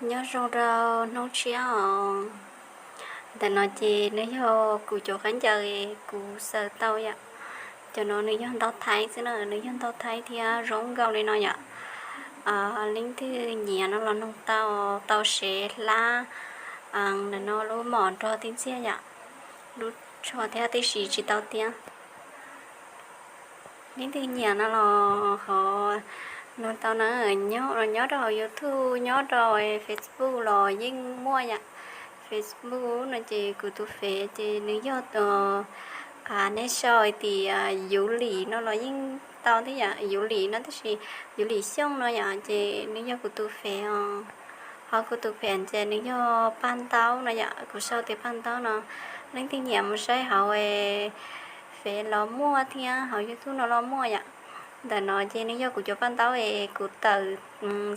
Nyob zoo rau hnub tshiab os. Ntawm no ces nws yog kuv cov khaub ncaws kuv xaws tau yom. Cov no nws yog ntau thaib xwb na, nws yog ntau thaib thiab zoo nkauj li no yom. Leej twg nyiam no los noog tau, tau sev hlab, ntawm no lub mom nrog tib ntxiag yom. Lub tsho thiab tib si tsis tau tiab. Leej twg nyiam no los ho noog tau na, nyob rau hauv YouTube, nyob rau Facebook los yeej muaj yom. Facebook no ces kuv tus fev ces nws yog, nej sau hais tias Yuv Lim no los yeej tau thiab yom, Yuv Lim no tab sis Yuv Lim Xyooj no yom, ces nws yog kuv tus fev os. Ho kuv tus fev ces nws yog Paj Ntaub no yom, kuv sau tias Paj Ntaub no. Leej twg nyiam mus saib hauv fev los muaj thiab hauv YouTube no los muaj yom. Ntawm no ces nws yog kuv cov paj ntaub es kuv tawm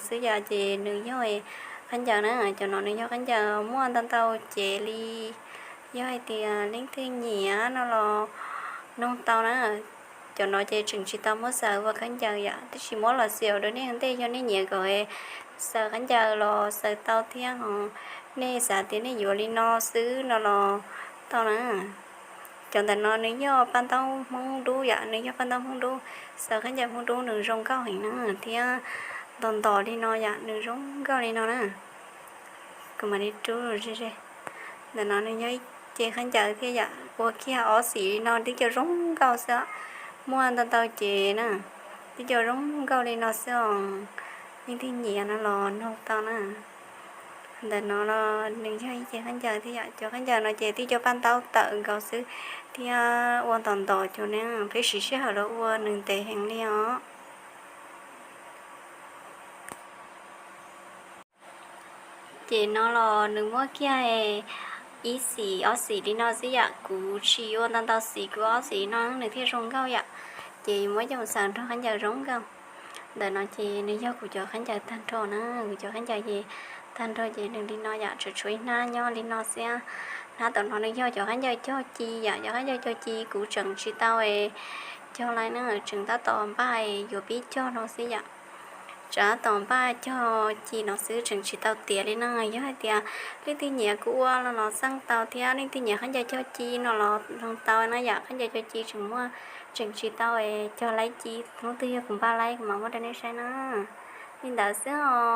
xwb yom, ces nws yog khaub ncaws na, cov no nws yog khaub ncaws muaj ntau ntau cev li. Yog hais tias leej twg nyiam no los noog tau na. Cov no ces tseem tsis tau muab xaws ua khaub ncaws yom, tab sis muab los xaws rau nej ua ntej, yog nej nyiam kom xaws khaub ncaws los xaws tau thiab ho nej xav tias nej yuav li no xwb no los tau na. Cov ntawm no nws yog paj ntaub Hmoob Dub yom, nws yog paj ntaub Hmoob Dub, xaws khaub ncaws Hmoob Dub nws zoo nkauj heev na, thiab ntos ntos li no yom, nws zoo nkauj li no na. Kuv mam li rub ze ze. Ntawm no nws yog ib ce khaub ncaws thiab yom, ua kiag ob xim li no twb coj zoo nkauj xwb, muaj ntau ntau ces na, twb coj zoo nkauj li no xwb os. Leej twg nyiam no los noog tau na. Ntawm no los nws yog ib ce khaub ncaws thiab yom, cov khaub ncaws no ces twb coj paj ntaub tawm nkaus xwb, thiab ua ntos ntos cov ne, peb siv sij hawm los ua nws ntev heev li os. Ces no los nws muab kiag ib xim ob xim li no xwb yom, kuv tsis ua ntau ntau xim, kuv ob xim no nws thiaj zoo nkauj yom. Ces muab coj mus xaws nrog khaub ncaws zoo nkauj. Ntawm no ces nws yog kuv cov khaub ncaws tag nrho na, kuv cov khaub ncaws ces tag nrho ces nws li no yom, tsuas tshuav ib hnab nyob li no xwb. Hnab tom no nws yog cov khaub ncaws cog ci yom, cov khaub ncaws cog ci kuv tseem tsis tau cog lawm na, tseem tab tom npaj yuav pib cog no xwb yom. Tseem tab tom npaj cog ci no xwb, tseem tsis tau tiav li na. Yog hais tias leej twg nyiam kuv ua no los xeeb tau thiab, leej twg nyiam khaub ncaws cog ci no los noog tau na yom, khaub ncaws cog ci tseem muaj, tseem tsis tau cog laib ci, hnub twg yog kuv npaj laib kuv mam muab rau nej saib na. Li ntawd xwb os.